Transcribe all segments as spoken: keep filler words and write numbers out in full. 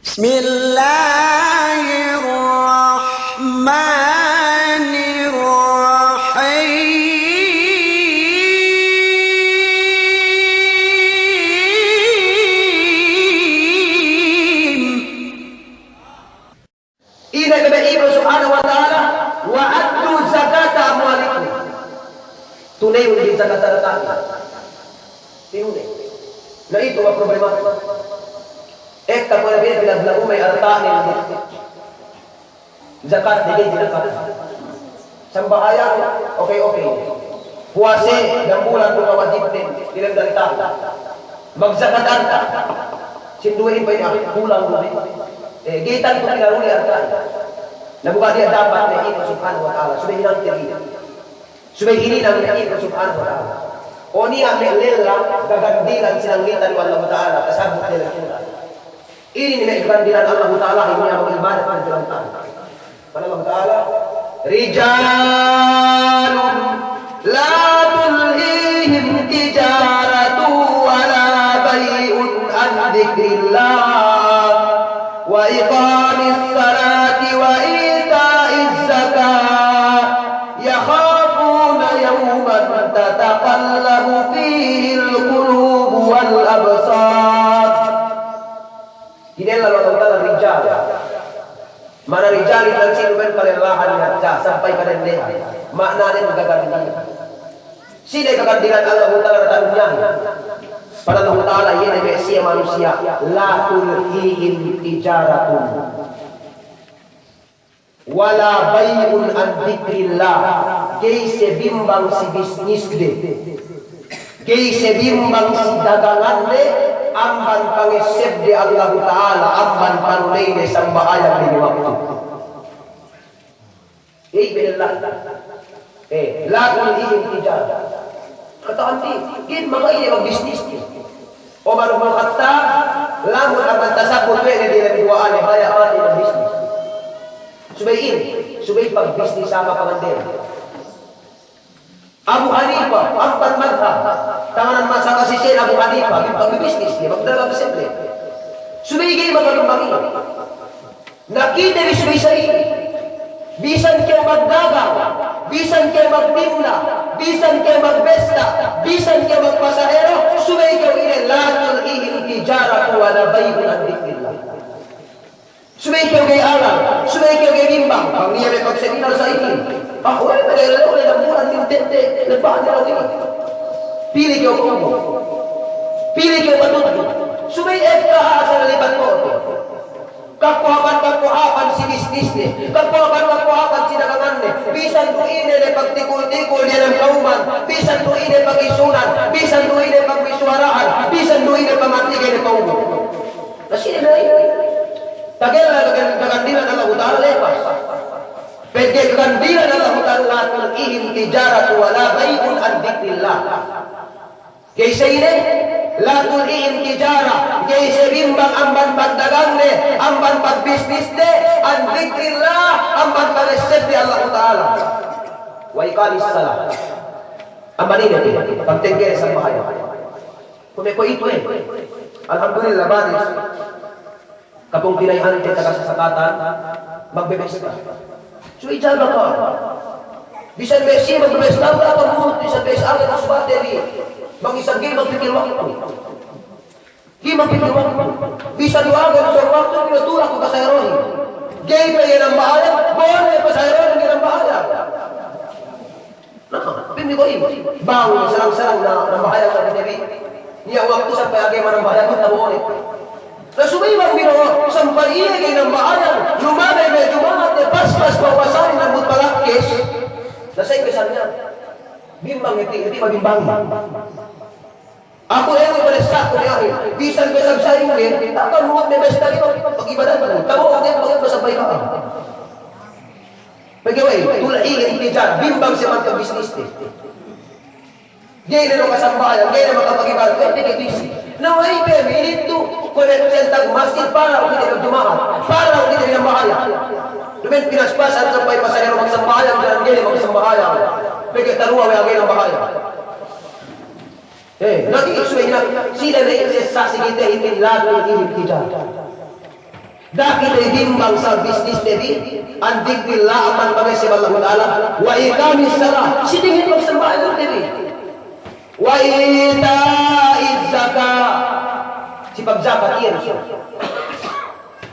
بسم الله الرحمن الرحيم. Ine me' Ibnu Subhanahu wa Ta'ala, "Wa addu zakata amwalikum." Tuneyun bi zakat arta'ne. Tinune. Na itu ma problema. Ekka pole bi pinaglagume arta'ne. Zakat ne ga'i tinakat. Sambahayang, okey, okey. Puwase dambulan du kawajibnen, diyalem dantang. Magzakat anta. Sinduwehin pa'in, ah, kulang du. Eh, ga'i tantu pinaruli arta'ne. Na bu ga' niya' dapat ne Ibnu Subhanahu wa Ta'ala. Subey hinangte bi. Subey hininang ne Ibnu Subhanahu wa Ta'ala. O niya' me' lella gagandilan sinanglitan we' Allahu Ta'ala, tasabut ne lella. Inin me' gagandilan Allahu Ta'ala, inin me' ibadat ne Allahu Ta'ala. Pa'in Allahu Ta'ala, رجال لا تلهيهم تجارة ولا بيع عن ذكر الله وإقام الصلاة وإيتاء الزكاة يخافون يوما تتقلب فيه القلوب والأبصار. Dinella we' Allahu Ta'ala rijal. Ma'ana rijal iyan sinu ben kalellahan hadja sampay kadendehan. Ma'ananen gagandilan. Sine gagandilan Allahu Ta'ala diyalem dunyahin? Pa'in Allahu Ta'ala, iye ne me' siye manusiya', لا تلهيهم تجارة ولا بيع عن ذكر الله. Ga'i siye bimbang si bisnisde. Ga'i siye bimbang si dagangande, amban pangessebde Allahu Ta'ala, amban panuneyde sambahayang lime waktu. Ga'i benella. Eh, لا تلهيهم تجارة. Kata'uhanbi, ga'i mangga'i ne magbisnis. Umar bin Khattab, lamun amban tasabut we' ne diyalem duwa'ane, baya' mati magbisnis. Subey inin, subey pagbisnis apa pangandel. Abu Hanifa, ampat madhab. Tanganan masa kasisen Abu Hanifa, bi-, pagbisnis iye, magdagang seble. Subey ga'i magbimbang iye. Na kite bi subey sa inin. Bisan kew magdagang, bisan kew magtinda, bisan kew magbesta, bisan kew magpasahero, subey kew inin, لا تلهيهم تجارة ولا بيع عن ذكر الله. Subey kew ga'i alang, subey kew ga'i bimbang, bang niya' me' pagseminar sa inin. Ah, we' me' ga'i lella, we' dambulan mintedde, lebba'ne law inin. Pili kew kumu. Pili kew patudju. Subey ekka asal lipat ko. Kakuhapan-kakuhapan si bisnisne, kakuhapan-kakuhapan si daganganne, bisan du ine ne pagtikul-tikul diyalem kawman, bisan du ine pagisunan, bisan du ine pagmisuwara'an, bisan du ine pangatigen kawman. Na sine me' ine? Tagella gagan-, gagandilan Allahu Ta'ala lepas. Pegge' gagandilan Allahu Ta'ala, لا تلهيهم تجارة ولا بيع عن ذكر الله. Ga'i siye ine, لا تلهيهم تجارة, ga'i siye bimbang amban pagdagangne, amban pagbisnisne, عن ذكر الله, amban pangessebde Allahu Ta'ala. وإقام الصلاة. Amban ine, pagtengge sambahayang. Kuwe' kuwe'itu, eh. Alhamdulillah, baris. Kapungtina'ihante taga sasakatan, magbebesta. Subey jaga ka'u. Bisan me' siye magbebesta, da'a ka'u muhut, bisan me' siye agen usbate bi. Bang isab ga'i magpikil waktu. Ga'i magpikil waktu. Bisan du agen usbate bi, tulak ku pasaherohin. Ga'i pe iye nambahayang, bole pasaherohin ga'i nambahayang. Na, pa'inbi ko' ibu, bang sarang-sarang na, nambahayang na kite bi. Niya' waktu sampay age manambahayang, tabo'one. Na subey bang bino'o, sampay iye ga'i nambahayang, lumabey me' Juma'at, ne paspas papuwasahin nambut palakkes. Na sa'ingge sa niya'. Bimbang hāti, hāti mabimbang. Aku elu' balessaku ne ahi, bisan besab sa'ingge, takan muwat ne besta lima, pagibadatan, tabo'o ne, pagibadatan sampay ka'am. Pegge' we'ey, تلهيهم تجارة, bimbang siye magpabisniste. Ga'i ne lu kasambahayang, ga'i ne makapagibadat, ga'i ne bisi. Na we'ey pe, initu, kuwe' ne sentag masjid, para' kite magjumaat, para' kite magnambahayang. Duma'in pinaspasan sampay pasal ne magsambahayang, ga'i ne magsambahayang. Pegge' taluwa we' ga'i nambahayang. Eh, na iye subey na, sila ne sessa si kite inin, لا تلهيهم تجارة. Da'a kite bimbang sa' bisniste bi, an dhikrillah, amban pangesseb Allahu Ta'ala, wa iqamis salah, si dingin magsambahayangte bi. Wa ita'iz zakah, si pagjakat iyan.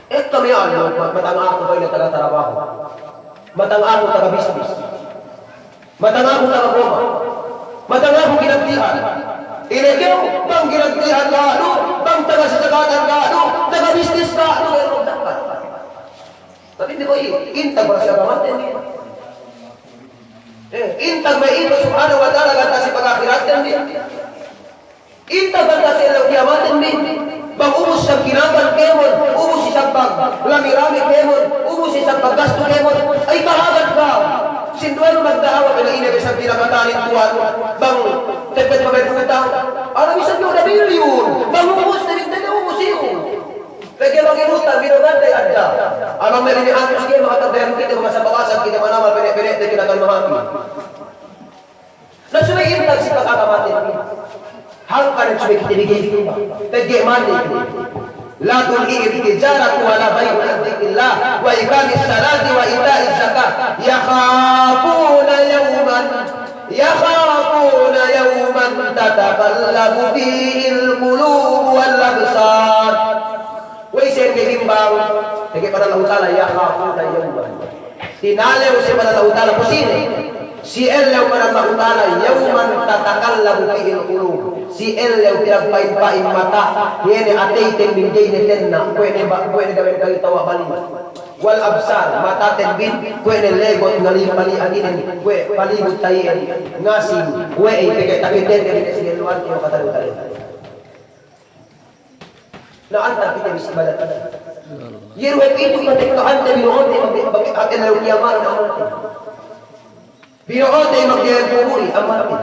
Ekka miya'an, ma-, matang aku pa'in taga tarabahu. Matang aku taga bisnis. Matang aku taga goma. Matang aku ginantihan. Ine kew, bang ginantihan ga' du, bang taga sajakatan ga' du, taga bisnis ga' du, ga' du magjakat. Tapi ine ko' i, intag para si agamaten bi. Eh, intag me' itu subhanahu wa ta'ala ganta' si pagahiraten bi. Intag ganta' si ellew kiyamaten bi. Bang ubus isab kinakan kēmon, ubus isab paglami-lami kēmon, ubus isab paggastu kēmon, ay kahagad ka. Sinduwe lu magda'awa, pegge' ine be isab pinakatalin tuwan, bang tepet pama'in utang. A'a, bisan du da milyun, bang ubus, tepet ubus iyu. Pegge' bang inutang, binagad te adda. Amang me' lini'an, sige, makatagdayan kite, masa bawasan kite manamal, pene'-pene' te kinakan mahati. Na subey intag si pagagamaten bi. Hangkan subey kite bi ga'i tumba. Pegge' mate. La tulhihim tijaratun wa la bay'un an dhikrillah wa iqamis salati wa ita'iz zakah. Yakhafuna yawman, yakhafuna yawman tataqallabu fihil qulubu wal absar. Wey, sa'ingge bimbang, pegge' pa'in Allahu Ta'ala, yakhafuna yawman. Tinalew si pa'in Allahu Ta'ala, pu sine? Si ellew, pa'in Allahu Ta'ala, yawman tataqallabu fihil qulub. Si ellew pinagpa'in-pa'in mata, iye ne ateyten bi ga'i ne tenna', kuwe' ne ba-, kuwe' ne damen kali tawa' bali. Wal absar, mataten bi, kuwe' ne legot ngali-, pali'aginen, kuwe' palibut ta'i'en, ngasing, we'ey, pegge' takitete bi ne si elluwante, makatalew-talew. Na antag kite bi si ibadat kite. Iye du hep itu katekto'ante bino'ote mag-, mag-, ellew kiyamat amalte. Bino'ote magdiyalem kuburi amalte.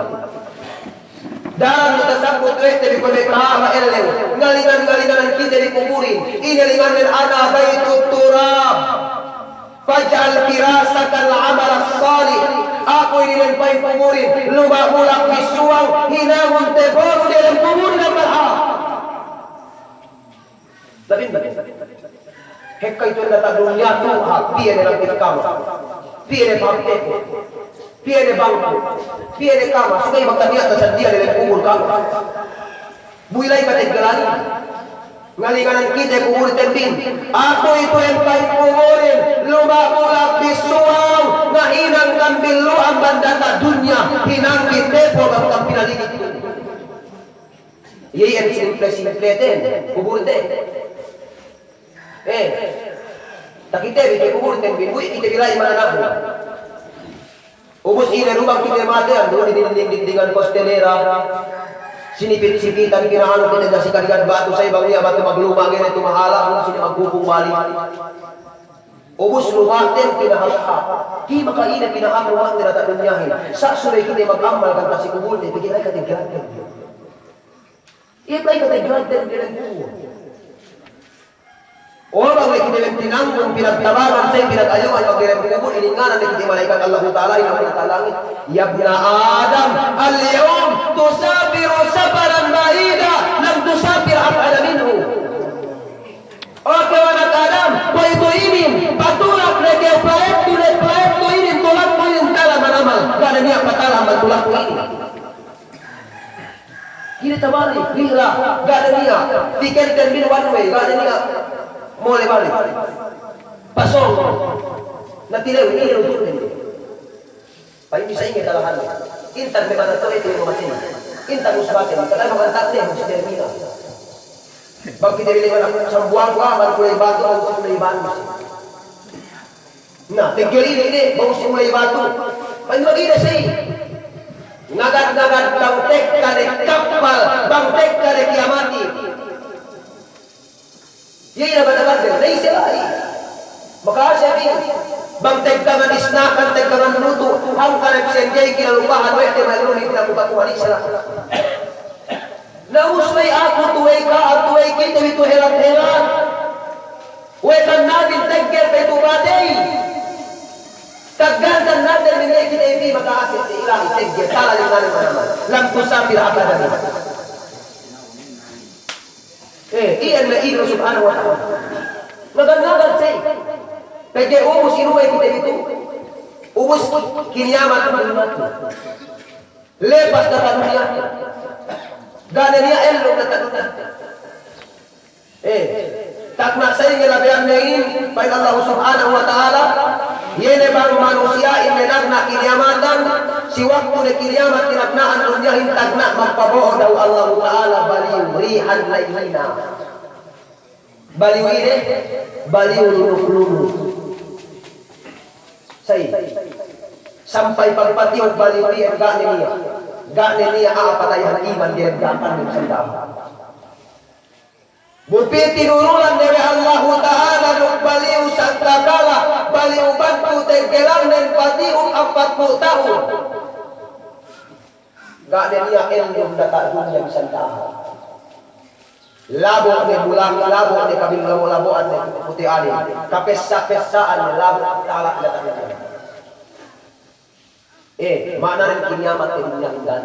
Daran du tasabbut we' te bi kuwe' me' kahaba' ellew. Ngalingan-ngalinganan kite bi kuburin. Ine lingannen? Ana baytut turab. Faj'al firasakal amalas salih. Aku inin pa'in kuburin, luma' bulak bissūwang, hinangun teponu diyalem kuburin amban hāp. Labin, labin. Hekka itu diyata' dunya tu'u hāp, piye ne langkit kama, piye ne paham teku, piye ne bangku, piye ne kama, subey magtaniya' tasadiya diyalem kubur kama. Bu ilay kateggelan. Ngalinganan kite kuburten bi. Aku itu empay kuburin, luma' bulak bissūwang, ngahinang kambillu amban diyata' dunya, hinang bi tepo bang kam pinaligit. Iye iyan simple-simpleten kuburten. Eh, takite bi te kuburten bi, bu kite bi la'i mananabu. Ubus ine du bang kite mateyan, du dinding-dindingan kostelera, sinipit-sipitan, pina'anu kite ga' si kadigan batu, sa'i bang niya' batu magluma' ga'i ne tumahala', ubus ine magkupung wali. Ubus luma'ten pinahap-hap. Ki maka ine pinahap luma'ten diyata' dunyahin. Sa' subey kite mag'amal ganta' si kuburte, pegge' la'i kateggelanten. Iye la'i kateggelanten diyalem kubur. O, bang ne kite bi tinanggung, pinagtabangan, sa'i pinag-ayuhan magdiyalem kubur, ininganan ne kite mala'ikat Allahu Ta'ala, ine mala'ikat langit, "Ya ibna Adam, al-yawm tusafiru safaran ba'ida, lam tusafir ab'ada minhu." O kew anak Adam, kuwe'itu inin, patulak ne kew, pa'ettu ne, pa'ettu inin, tulakku inin tala manamal, ga' ne niya' patala amban tulakku inin. Ine tabalik, rihla, ga' ne niya', tikelten bi one way, ga' ne niya' mole balik. Pasōng, na tilew, ine lutu'nen. Pa'in bi sa'ingge talahanne. Intag me' mata to'e tilew mamatey. Intag usbaten, kata magantag ne, musti terminal. Bang kite bi ley man aku sambuwang ka, man kuley batu, man kuley batu. Na, teggel ine, ine, bang musti kuley batu. Pa'in bi ine sa'i. Ngagad-ngagad bang tekka ne kappal, bang tekka ne kiyamatin. Iye ina bana-bana, na ise la'i. Maka'ase bi, bang teggangan isnakan, teggangan lutu', hangkan ne pisen ga'i kinalupahan we' te ma'ilumi pinakupakuhan ise la'i. Na ubus we' aku tu we' ka'am tu we' kite bi tu helat-helat. We' kannabin teggel pe tu badey. Taggantan nabin min ga'i kite bi maka'ase te ilahi teggel, tala linganin manamal. Lam tusafir abadan. Eh, iyan me' inu subhanahu wa ta'ala. Maganda Pegge' ubus inuwe kite bi tu. Ubus kiniyamat. Lepas data dunya. Ga' ne niya' ellum data dunya. Eh, tagna' sa'ingge labeyanne in, pa'in Allah Subhanahu wa Ta'ala, iye ne bang manusiya'in ne nagna' kiniyamatan, si waktu ne kiniyamat tinagna'an dunyahin tagna' magpabo'o dahu' Allah Ta'ala baliyu, rihan layyina. Baliyu ine, baliyu lunuk-lunuk. Sa'i, sampay pagpatiyuk baliyu iyan ga' ne niya', ga' ne niya' a'a pata'ihan iman diyan, ga' ne sandal. Bu pī tinurunan ne we' Allahu Ta'ala duk baliyu sangkakala, baliyu bantu teggelan nen patiyuk ampatpū' tahun. Ga' ne niya' ellum data' dunya bisan taha'. Labo' ne bulang, labo' ne kabil labo'-labo'an ne puti' alin. Kapessa-pessa'an ne labo' tala' data' dunya. Eh, ma'ananen kiniyamat ne dunya indan.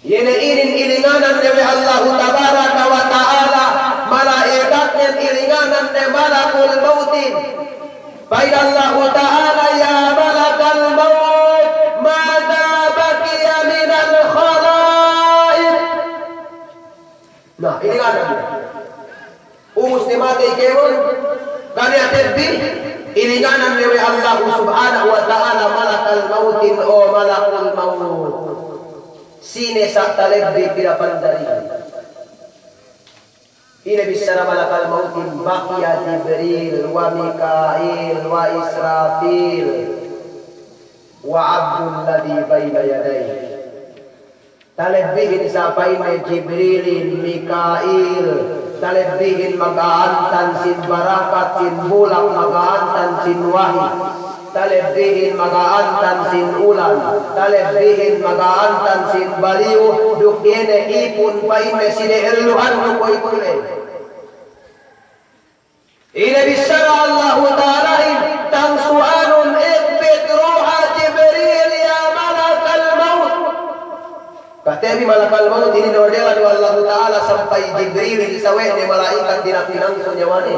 Iye ne inin ilinganan ne we' Allahu Tabaraka wa Ta'ala, mala'ikatnen ilinganan ne Malakul Mautin. Pa'in Allahu Ta'ala, "Ya malakal maut, madha baqiya minal khalaiq?" Na, ilinganan. Ubus ne matey kēmon, ga' ne atebbi, ilinganan ne we' Allahu Subhanahu wa Ta'ala Malakal Mautin, "O Malakul Maut, sine sa' talebbi pinapandali?" Ine bissara Malakal Mautin, "Baqiya Jibril wa Mika'il wa Israfil wa abdul ladhi baina yadayh." Talebbihin sa' pa'inne Jibrilin, Mika'il, talebbihin maga'antan sin barakat, sin bulak, maga'antan sin wahi. Talebbihin maga'antan sin ulan, talebbihin maga'antan sin baliyu, duk iye ne ipun pa'inne sine'elluhannu kuwe'itu ley. Ine bissara Allahu Ta'alahin, tangsu'anun iqbid ruha Jibril ya malakal maut. Katebi Malakal Maut inin orderan we' Allahu Ta'ala sampay Jibrilin sawe'ne mala'ikat dina'ak tinangsu' nyawane.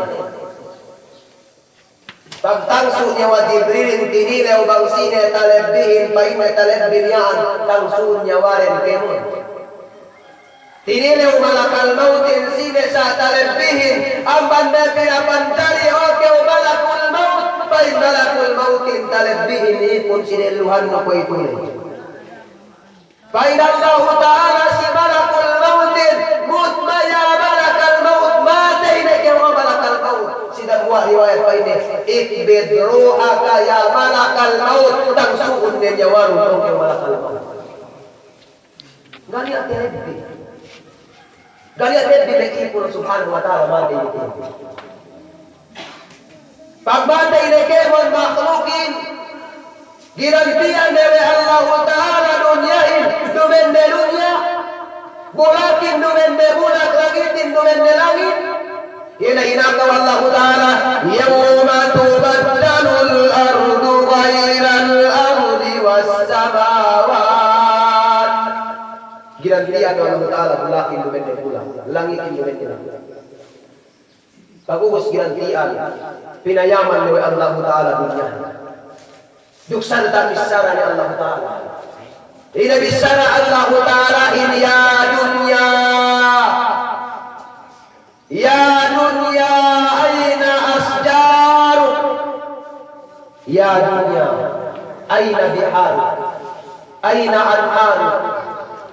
Pagtangsu' nyawa Jibrilin, tinilew bang sine talebbihin, pa'inne talebbi miya'an, tangsu'un nyawaren kēmon. Tinilew Malakal Mautin sine sa' talebbihin, amban me' pinapantali, "O kew Malakul Maut," pa'in Malakul Mautin, "Talebbihin ipun sine'elluhannu kuwe'itu ley." Pa'in Allahu Ta'ala si Malakul Mautin, "Mut ma ya Malakal Maut, matey ne kew o Malakal Maut." Si dambuwa' riwayat pa'inne, "Iqbid ruhaka ya Malakal Maut, tangsu'un ne nyawaru o kew Malakal Maut." Ga' niya' telebbi. Ga' niya' telebbi me' ipun Subhanahu wa Ta'ala matey ne kēmon. Pagmatey ne kēmon makhlukin, ginanti'an ne we' Allahu Ta'ala dunyahin duma'in ne dunya, bulakin duma'in ne bulak, langitin duma'in ne langit. Ine inakaw Allahu Ta'ala, "Yawma tubaddalul ardu ghayral ardi was samawat." Ginanti'an Allahu Ta'ala bulakin duma'in ne bulak, langitin duma'in ne langit. Pag'ubus ginanti'an, pinayaman ne we' Allahu Ta'ala dunya. Duk sarta' bissara ne Allahu Ta'ala. Ine bissara Allahu Ta'alahin, "Ya dunya, ya dunya, ayna asjaruk? Ya dunya, ayna biharuk? Ayna anharuk?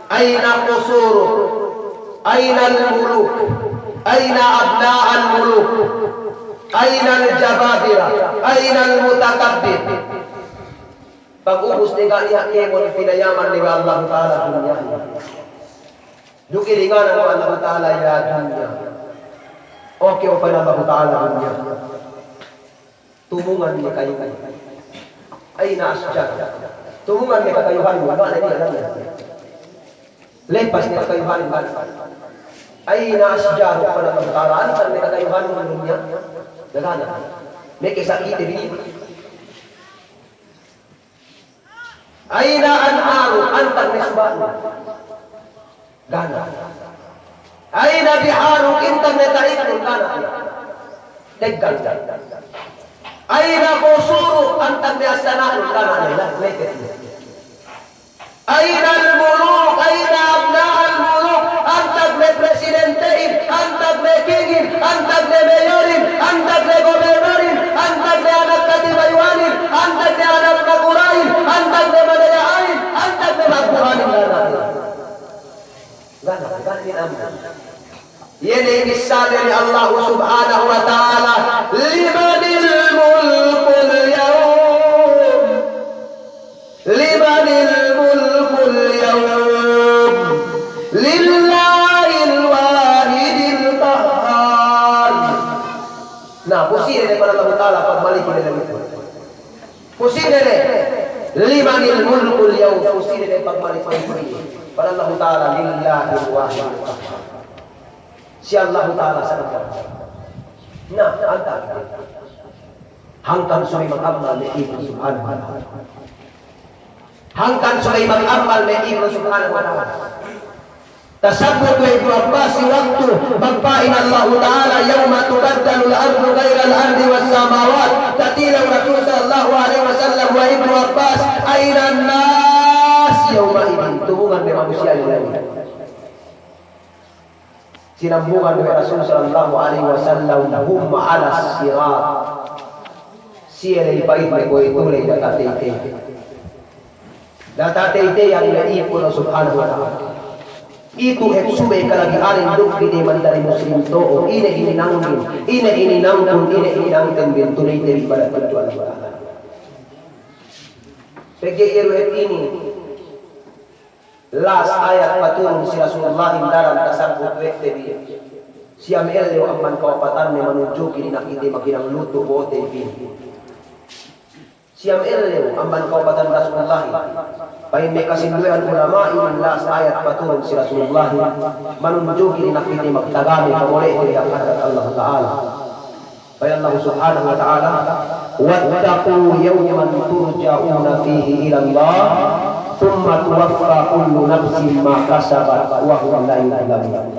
Ayna qusuruk? Aynal muluk? Ayna abna'al muluk? Aynal jababira? Aynal mutakabbir?" Pag'ubus ne ga' niya' kēmon, pinayaman ne we' Allahu Ta'ala dunya. Duk ilinganan we' Allahu Ta'ala, "Ya dunya." "O kew," pa'in Allahu Ta'ala, "dunya, tumungan ne kayuhin. Ayna asjar? Tumungan ne kakayuhanun?" Ga' ne niya' la'i. Lepas ne kakayuhanun. "Ayna asjaruk?" pa'in Allahu Ta'ala, "Antag ne kakayuhanun dunya?" Ga' ne. Meke sakite bi. "Ayna anharuk?" Antag ne suba'nun? Ga' ne. "Ayna biharuk?" Antag ne ta'iknun? Ga' ne. Teggal. Aina qusuru, antag ne astana'nun, kana ne, la, lepet ne. Ainal muluk, aina abna'al muluk, antag ne presidentehin, antag ne kingin, antag ne mayorin, antag ne gobernorin, antag ne anak katibayu'anin, antag ne anak nakurahin, antag ne madaya'anin, antag ne magbuhanin, kana ne. Ga' ne, ga' ne amban. Iye ne inin sali' Allah Subhanahu wa Ta'ala, "Limanil mulkul yawm? Limanil mulkul yawm? Lillahil wahidil qahhar." Na, pu sine ne pa'in Allah Ta'ala pagmalikin ne langit. Pu sine ne, "Limanil mulkul yawm?" Pu sine ne pagmalik pa'in Allah Ta'ala, "Lillahil wahidil qahhar." Si Allah Ta'ala sa'akan. Na, antag. Hangkan subey mag'amal me' ipun Subhanahu wa Ta'ala. Hangkan subey mag'amal me' ipun Subhanahu wa Ta'ala. Tasabbut we' Ibnu Abbas si waktu magpa'in Allahu Ta'ala, "Yawma tubaddalul ardu ghayral ardi was samawat." Tatilew Rasul sallallahu alaihi wasallam we' Ibnu Abbas, "Ainan nas yawma idin?" Tumungan ne manusiya' iyan. Sinambungan we' Rasul sallallahu alaihi wasallam, "Hum alas sirat." Siye ley pa'inne kuwe'itu ley diyata' teytey. Diyata' teytey iyan me' ipun Allah Subhanahu wa Ta'ala. Itu hep subey kalagihanin duk kite iman dari Muslim to'o, ine hininangin, ine hininangkun, ine hininangten, bentu ne ite ibadat tudju Allah Ta'ala. Pegge' iye du hep inin, last ayat paturun si Rasulullahin daran tasabbut we' te bi. Siyam ellew amban kawapatanne manunjuki dina'ak kite maghinang lutu' bo'ote bi. Siyam ellew amban kawapatan Rasulullahin. Pa'in me' kasinduwehan ulama'in, last ayat paturun si Rasulullahin, manunjuki dina'ak kite magtagame pamole'te bi hap hadarat Allah Ta'ala. Pa'in Allah Subhanahu wa Ta'ala, "Wattaqu yawman turja'una fihi ilallah, thumma tuwaffa kullu nafsin ma kasabat wa hum la yuzlamun."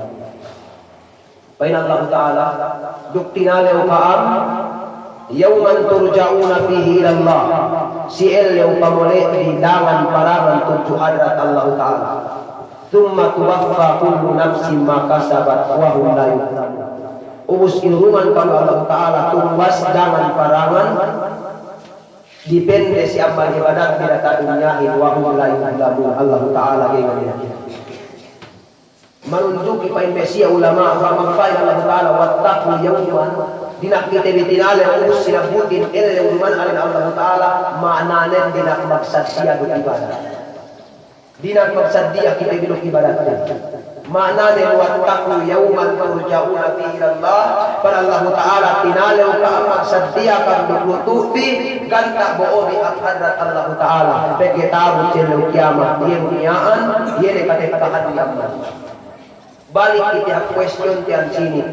Pa'in Allah Ta'ala, duk tinalew ka'am, yawman turja'una fihi ilallah, si ellew pamole'bi dangan-parangan tudju hadarat Allah Ta'ala. Thumma tuwaffa kullu nafsin ma kasabat wa hum la yuzlamun. Ubus inurungan ka'am Allah Ta'ala tumbas dangan-parangan, dipende si amban ibadatbi diyata' dunyahin, wa hum la yuzlamun. Allah Ta'ala ga'i nganiyaya. Manunjuki pa'in me' siye ulama', wa magpa'in Allah Ta'ala, "Wattaqu yawman." Dina'ak kite bi tinalew, ubus sinabbutin ellew duma'in Allah Ta'ala, ma'ananen dina'ak magsaddiya duk ibadat. Dina'ak magsaddiya kite bi duk ibadat. Ma'ananen, "Wattaqu yawman turja'una fihi ilallah." Pa'in Allah Ta'ala, tinalew ka'am, magsaddiya ka'am duk lutu'bi, ganta' bo'obi hap hadarat Allah Ta'ala. Pegge' ta'abut si ellew kiyamat, iye du miya'an, iye ne katekkahan miya'an. Balik kite hap question te ensini',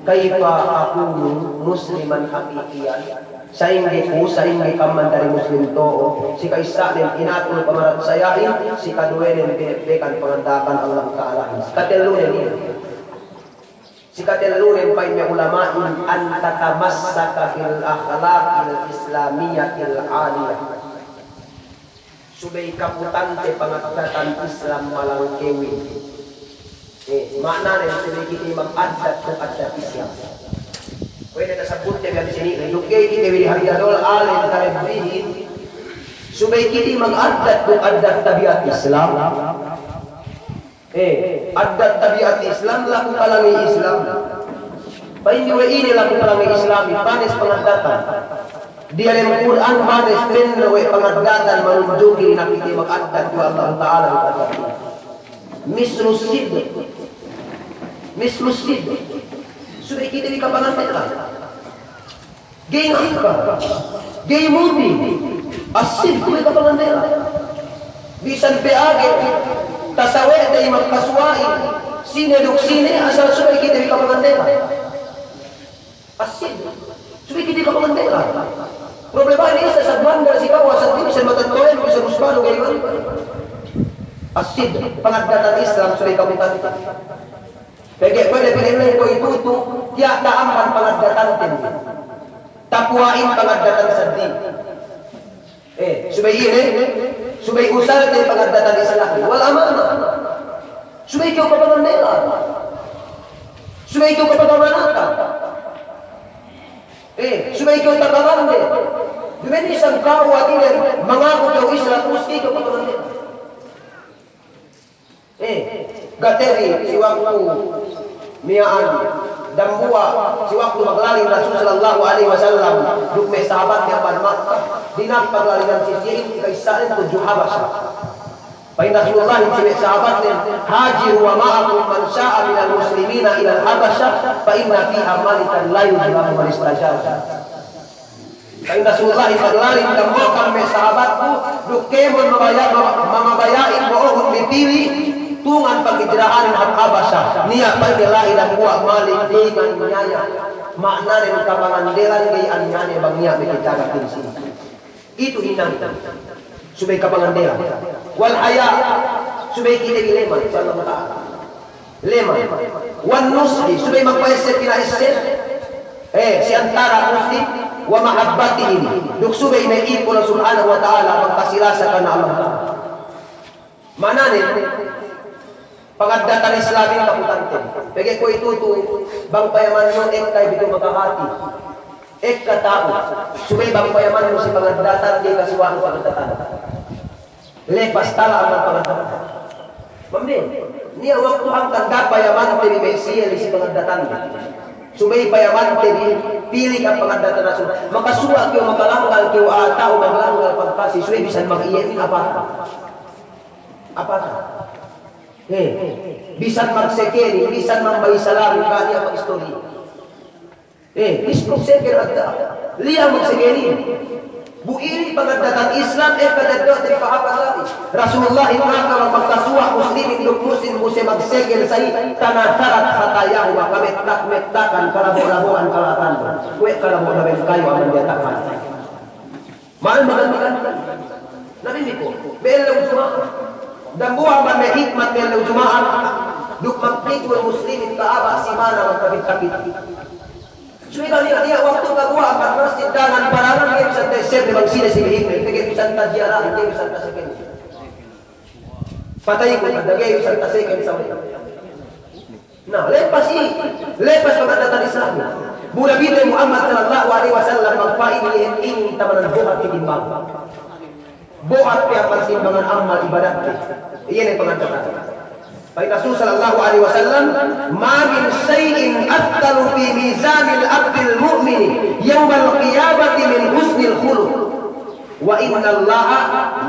"Kaifa akunu musliman haqiqiyan?" Sa'ingge ku, sa'ingge ka'am mandari Muslim to'o, si ka'issa'nen inatul pamaratsaya'in, si kaduwenen binebbekan panganda'akan Allah Ta'alahin. Si katellunen inin. Si katellunen pa'in me' ulama'in, "An tatamassaka bil akhlaqil islamiyatil aliyah." Subey kaputante pangaddatan Islam malangkewin. Eh, ma'ananen subey kite mag'addat duk addat Islam. Kuwe' ne tasabbutte bi ensini', duk ga'i kite bi dihadja dol alen kalebbihin. Subey kite mag'addat duk addat tabi'at Islam. Eh, addat tabi'at Islam, laku kalangi Islam. Pa'in we' ine laku kalangi Islam, panes pangaddatan. Diyalem Kur'an panes penno' we' pangaddatan manunjuki dina'ak kite mag'addat we' Allah Ta'ala. Mislus sidq. Mislus sidq. Subey kite bi kapangandela'. Ga'i ngangka, ga'i mudi. As-sidq, kuwe' kapangandela'. Bisan pe agen tasawe'te iye magkasuwa'i, sine duk sine, asal subey kite bi kapangandela'. As-sidq, subey kite bi kapangandela'. Problemahin isab sa' bandar si ka'u, asal kite bi bisan matetto'en, bisan musbanu, ga'i ngangka. As-sidq, pangaddatan Islam, subey kaputante. Pegge' kuwe' ne pinilay ko' itutu, Tiya' ta'amban pangaddatanten. Tapuwa'in pangaddatan seddili. Eh, subey ine, subey usalte pangaddatan Islam. Wal amanah. Subey kew kapagandelan. Subey kew kapamanatan. Eh, subey kew takabande. Duma'in isab kew hātinen mangaku kew Islam, musti kew kapagandelan. Eh, ga' tebi si waktu miya'an dambuwa', si waktu maglalin Rasul sallallahu alaihi wasallam duk me' sahabatnen amban Makkah, dina'ak paglalinan si siyehin, ka'issanen tudju Habasha. Pa'in Rasulullahin si me' sahabatnen, "Hajiru wa ma'akum man sha'a minal muslimina ilal Habasha, fa inna fiha malikan la yuzlamu man istajaba." Pa'in Rasulullahin maglalin, dambuwa' ka'am me' sahabatku, duk kēmon mabaya', mama-, mamabaya'in bo'ohun mipili', tungan paghijrahanin hap Habasha. Niya' pa'inne la'i dambuwa' malik, ga'i maniya'-niya'. Ma'ananen kapangandelan, ga'i aniya'-niya' bang niya' me' kite ga'i pinsi. Itu hinang. Subey kapangandelan. Wal haya', subey kite bi leman, insya Allah ta'ala. Leman. Wan nushi, subey magpa'esseb pina'esseb, eh, si antara' muslim, wa mahabbatihim, duk subey me' ipun Allah Subhanahu wa Ta'ala, magpasilasa karna Allah Ta'ala. Ma'ananen, pangaddatan Islamin kaputanten. Pegge' kuwe'itu tu'u, bang payamannu ekka ipitu makahāti. Ekka ta'u, subey bang payamannu si pangaddatan, ga'i kasuwa'nu pangaddatan. Lepas tala' amban pangaddatan. Mambe, niya' waktu hangkan da'a payamante bi me' siye si pangaddatan. Subey payamante bi, pili' ka pangaddatan Rasul. Makasuwa' kew, makalanggal kew, a'a ta'u maglanggal pagpasi, subey bisan mag-iyenin apata. Apata. He, bisan magsekenin, bisan mambay salam, ga' niya' mag-istori. Eh, bisan seken adda. Liya magsekenin. Bu inin pangaddatan Islam, eh, ekka teddo'ten pahāpan lagi. Rasulullahin maka magpakasuwa' muslimin duk muslim bu siye magseken sa'i, tanatharat khatayahuma, kamettak-mettakan, kalabo'-labo'an kala'atan. Kuwe' kalabo' laben kayu amban diyata' kayu. Ma'ana maganti-ganti. Na bini ku, me' ellew Juma'at. Dambuwa' amban me' hikmat me' ellew Juma'at, duk magpikul muslimin ka'aba si mana magkapit-kapit. Subey niya', niya' waktu kaguwa' amban masjid dangan parangan, ga'i bisan ta'essebne bang sine si bihikne, pegge' bisan taziyarahin, ga'i bisan ta'essebne. Patey ku, ga'i bisan ta'essebne sawe'. Na, lepas i, lepas pangaddatan Islam. Bu Nabite Muhammad sallallahu alaihi wasallam magpa'in iye inin tamanan buhat si timbangan. Buhat pe amban timbangan amal ibadatte. Iye ne pangaddatan. Pa'in Rasul sallallahu alaihi wasallam, "Ma min shay'in athqalu fi mizanil abdil mu'mini yawmal qiyamati min husnil khuluq. Wa innallaha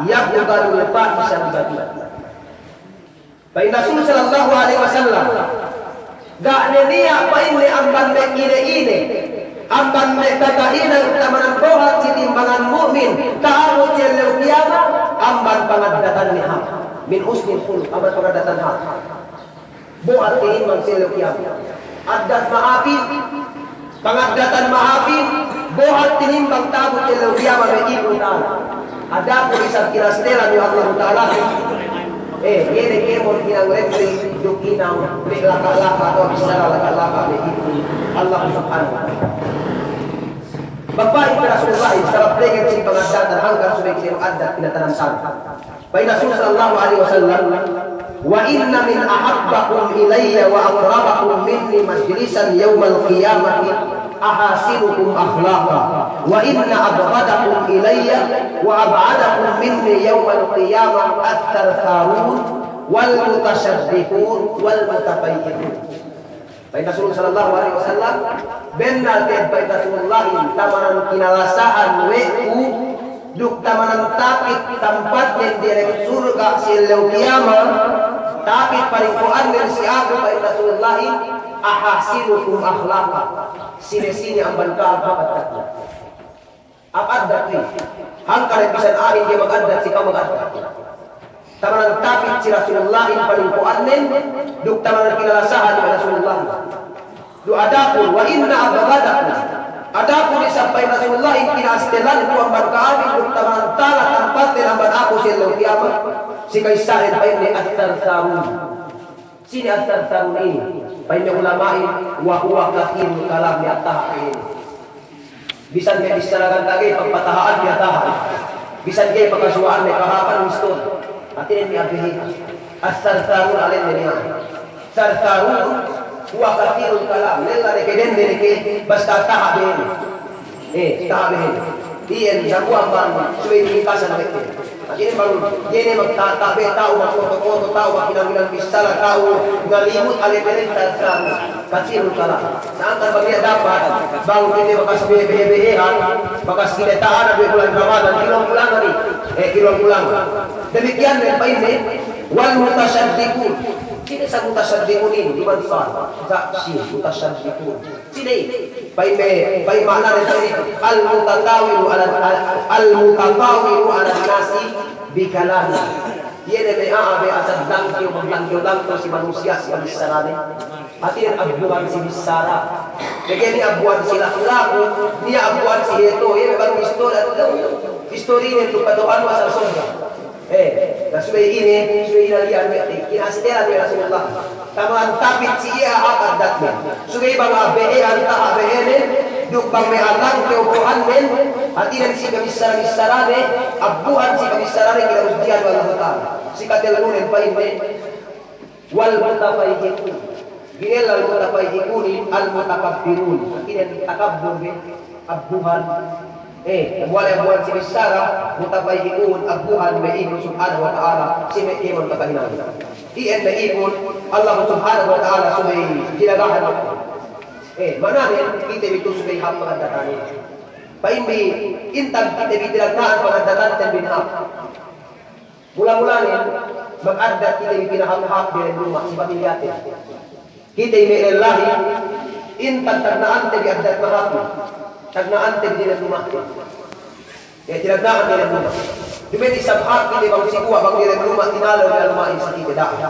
yabghadul fahishal badhi." Pa'in Rasul sallallahu alaihi wasallam, ga' ne niya' pa'inne amban me' ine-ine, amban me' kakahinang tamanan buhat si timbangan mu'min, ta'abut si ellew kiyamat, amban pangaddatanne hāp. Min husnil khuluq, amban pangaddatan hāp. Buhat tinimbang si ellew kiyamat. Addat ma'apin, pangaddatan ma'apin, buhat tinimbang ta'abut si ellew kiyamat me' ipun ta'ala. Adapun isab kinastelan we' Allahu Ta'ala, eh, iye ne kēmon hinang lepre, duk hinang me' laka'-laka' atawa bissara laka'-laka' me' ipun Allah Subhanahu wa Ta'ala. Magpa'in pe Rasulullah, sabab tenged si pangaddatan hangkan subey kite addat pinatanam sana. Pa'in Rasul sallallahu alaihi wasallam, "Wa inna min ahabbakum ilayya wa aqrabakum minni majlisan yawmal qiyamati ahasinukum akhlaqa, wa inna abghadakum ilayya wa ab'adakum minni yawmal qiyamah ath-thartharun wal mutashaddiqun wal mutafayyiqun." Pa'in Rasul sallallahu alaihi wasallam, bennal te'ed pa'in Rasulullahin, tamanan kinalasahan we' ku, duk tamanan tapit tampatnen diyalem surga' si ellew kiyamat, tapit palingko'annen si aku pa'in Rasulullahin, ahasinukum akhlaqa, sine-sine amban ka'am hāp addatne. Hāp addat ne. Hangkan ne bisan a'ahin ga'i magaddat, si ka'u magaddat. Tamanan tapit si Rasulullahin palingko'annen, duk tamanan kinalasahan we' Rasulullahin. Duk adapun, wa inna abghadakum. Adapun isab pa'in Rasulullahin kinastelanku amban ka'amin, duk tamanan tala tampatnen amban aku si ellew kiyamat. Si ka'issahin pa'inne ath-thartharun. Sine ath-thartharun inin? Pa'in me' ulama'in, wa huwa kathirul kalam, me' taha' pa'in. Bisan me' bissara ganta' ga'i pagpataha'an, me' taha'. Bisan ga'i pagkasuwa'an, me' kahāpan miston. Hātinen me' a'a behe. As-sarsaru, alen me' niya'. Sarsaru, huwa kathirul kalam. Lella ne ke, dende ne ke, basta taha' behe ne. Eh, taha' behe ne. Iyan, dambuwa' bang subey ringkasan we' te. Hātinen bang, iye ne magta-, ta'u be, ta'u magkoto-koto, ta'u maghinang-hinang bissara, ta'u ngalimut, ale belen, sarsaru, kathirul kalam. Sa'ingkan bang niya' dapat, bang kite bakas be-, behe-behehan, bakas kite ta'ana duwe bulan Ramadan, kilong-kulangan ne. Eh, kilong-kulangan. Damikkiyan ne, pa'inne, wal mutasaddiqun. Sine sa mutasaddiqun inin? Duma'in sa, sa, si mutasaddiqun. Sine? Pa'in me', pa'in ma'anane sine, al-mutatatawilu 'ala, al-, al-mutatatawilu 'alan nasi bi kalamihi. Iye ne me' a'a be asal langkew, maglangkew-langkew si manusiya' si bissarane. Hātinen abbuhan si bissara. Pegge' niya' abbuhan si laku-laku, niya' abbuhan si heto, iye me' bang istori, istorinen tu kata'uhannu asal sodda. Eh, na subey ine, subey inali'an we' te, kinasitelan we' Rasulullah. Taman tapit si iye hāp addatnen. Subey bang a'a behehan taha' behenen, duk bang me' a'a langkew buhannen, hātinen si kabissara-bissarane, abbuhan si kabissarane, kina'udjihan we' Allahu Ta'ala. Si katellunen pa'inne, wal mutafayhiqun. Ginella al-mutafayhiqunin, al-mutakabbirun. Hātinen takabbur be, abbuhan. Eh, dambuwa' le abbuhan si bissara, mutafayhiqun, abbuhan me' ipun Subhanahu wa Ta'ala, si me' kēmon kakahinangan. Iyan me' ipun Allah Subhanahu wa Ta'ala subey kinagahan. Eh, ma'anane, kite bi tu subey hāp pangaddatanin. Pa'in bi, intan kite bi tinagna'an pangaddatanten bi hāp. Mula-mulanen, magaddat kite bi pinahāp-hāp diyalem luma' si pamilyaten. Kite bi me' lellahin, intan tagna'ante bi addat mahāpin. Tagna'ante bi diyalem luma'ten. Ya, tinagna'an diyalem luma'. Duma'in isab hāp kite bang si guwa', bang diyalem luma' tinalew me' alma'in si kite, da'a.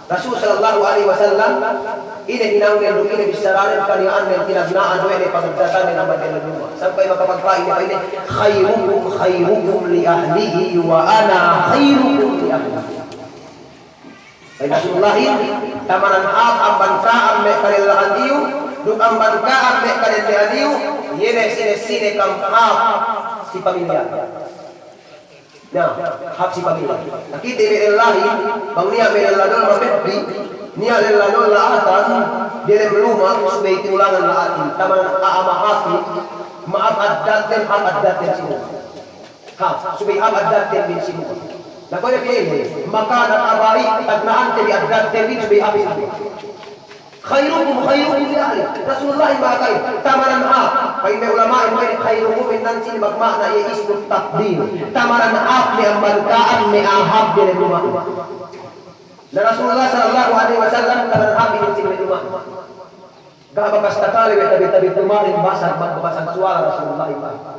Rasul sallallahu alaihi wasallam, ine hinangnen duk ine bissaranen, kaniya'annen tinagna'an we' ne pangaddatanen amban diyalem luma'. Sampay makapagpa'in ne, pa'inne, "Khairukum khairukum li ahlihi wa ana khairukum li ahli." Pa'in Rasulullahin, tamanan hāp amban ka'am me' kalellahan iyu, duk amban ka'am me' kadendehan iyu, iye ne sine-sine kam hāp si pamilya. Na, hāp si pamilya. Na kite me' lellahin, bang niya' me' lella dol mapeddi', niya' lella dol la'atan, diyalem luma' subey tinulangan la'atin, tamanan a'a mahāpin, ma'ap addatten, hāp addatten si luma'. Hāp, subey hāp addatten bi si luma'. Na kuwe' ne pa'inne, makanak aba'i, tagna'ante bi addatten bi subey hāp si luma'. Khairukum khairukum li ahli. Rasulullah in ba'akai, tamanan hāp. Pa'in me' ulama'in, pa'in khairukum in nan sini magma'na iye ismu tafdil. Tamanan hāp me' amban ka'am me' a'a hāp diyalem luma'. Na Rasulullah sallallahu alaihi wasallam tamanan hāp in sini me' luma'. Ga' bakas takale we' tabi-tabi luma'in basag, basag suwala Rasulullah in ba'akai.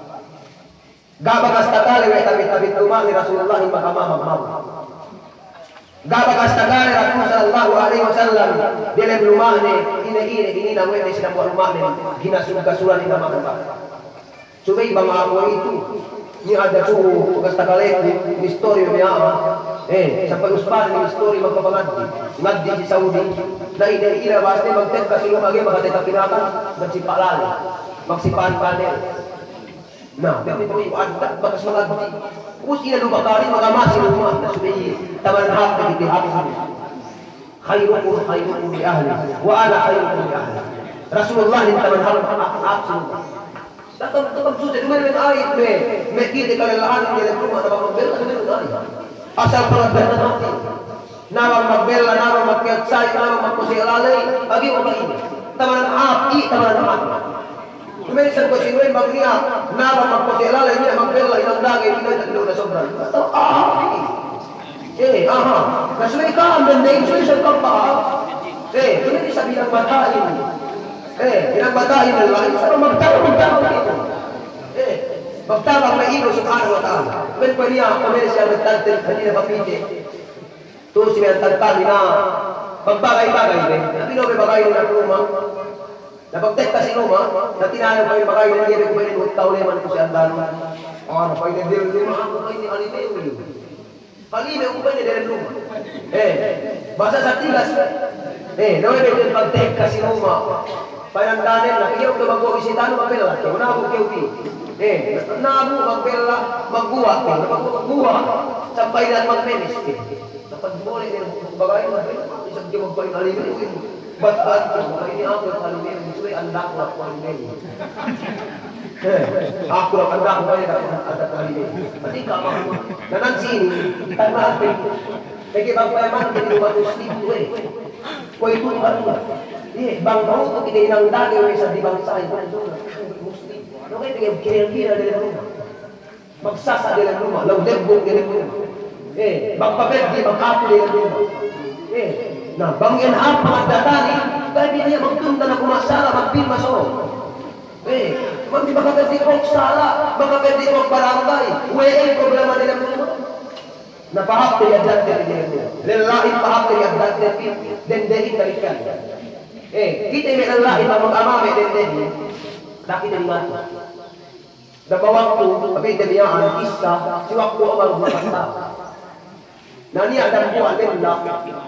Ga' bakas takale we' tabi-tabi luma'ne Rasulullah in magma'an magma'an. Ga' bakas takale Rasul sallallahu alaihi wasallam diyalem luma'ne, ine-ine, ine-ine, we' ne si dambuwa' luma'ne, ginasug-gasulan in magma'an. Subey bang aku itu, niya' hadja tu'u bakas takaleku, mistori me' a'a, eh, sampay usbane mistori magpapangadji', ngadji' si Saudi, na ine-ine, bahasne magtekka si luma' ga'i makateka pinakan, magsipa'lale, magsipa'an panel. Na, pegge' tu'u addat bakas mangadji'. Ubus ine du bakarin magamasi luma'. Na subey tamanan hāp kite hāp si luma'. Khairukum khairukum li ahli, wa ana khairukum li ahli. Rasulullah in tamanan hāp, hāp si luma'. Takam, takam suse, duma'in me' a'i, me', me' kite kalellahan diyalem luma' na bang magbella, duma'in me' a'i. Asal pangaddat na mati. Na bang magbella, na bang magkiyat sa'i, na bang magkose' laley, pagi' u pagi'. Tamanan hāp, i' tamanan hāp. Duma'in isab kuwe' si duma'in bang niya', na bang magkose' laley niya' magbella, inang dagey, inang dagey, na sobra. Atawa, ah, i'. Eh, aha. Na subey ka'am dende, subey isab ka'am pahāp. Eh, duma'in isab hinang mata'in. Eh, hinang mata'in lella, isab magtabang, magtabang kite. Eh, magtabang me' ilu subhanahu wa ta'ala. Duma'in kuwe' niya', kuwe' niya' siya magtanten, hadina papite. Tu'u si me' antag kami na magbagay-bagay be. Na pinu' be bagaynen aku luma'. Na pagtekka si luma', na tinalew kami bagaynen, iye be ku benen ut tawleman ku si andanu. Ah, na pa'inne diyalem luma', aku pa'inne alimew. Alimew ku benen diyalem luma'. Eh, bahasa Satigas. Eh, na we' be pagtekka si luma'. Pa'in andanen, na kew ke magguwa' bisitanu, magbella kew, nabu' kew bi. Eh, nabu' magbella, magguwa' kew, magguwa'. Sampay na magmenes kew. Dapat mole' ne, bagay ne, isab kew magpa'in alime, eh. Bata'an kew, pa'in ne aku alime, subey andak aku alime. Eh, aku andak aku, pa'in ne, andak alime. Pati ka ma, nanan sini, tanah pe. Pegge' bang payaman kite umat Muslim, we'. Kuwe'itu kan, iye, bang bang tu kite inang dage we' sa di bangsa itu, Muslim. Nunggu itu yang kira-kira diyalem luma'. Magsasa' diyalem luma', lalu debbung diyalem luma'. Eh, bang pabeddi, bang apu diyalem luma'. Eh, na, bang iyan hap pangaddatanin, ga'i bi niya' magtunda na ku masala, magpirma so. Eh, bang di makapeddi kok sala, makapeddi kok barangay, we' problema diyalem luma'. Na pahāpte bi addatte bi dende. Lella'in pahāpte bi addatte bi dendehin. Eh, kite me' lella'in bang magama me' dendehin. Da'a kite bi ngatu. Da'a waktu, tapi te miya'an kissa, si waktu Umar bin Khattab. Na niya' dambuwa' lella,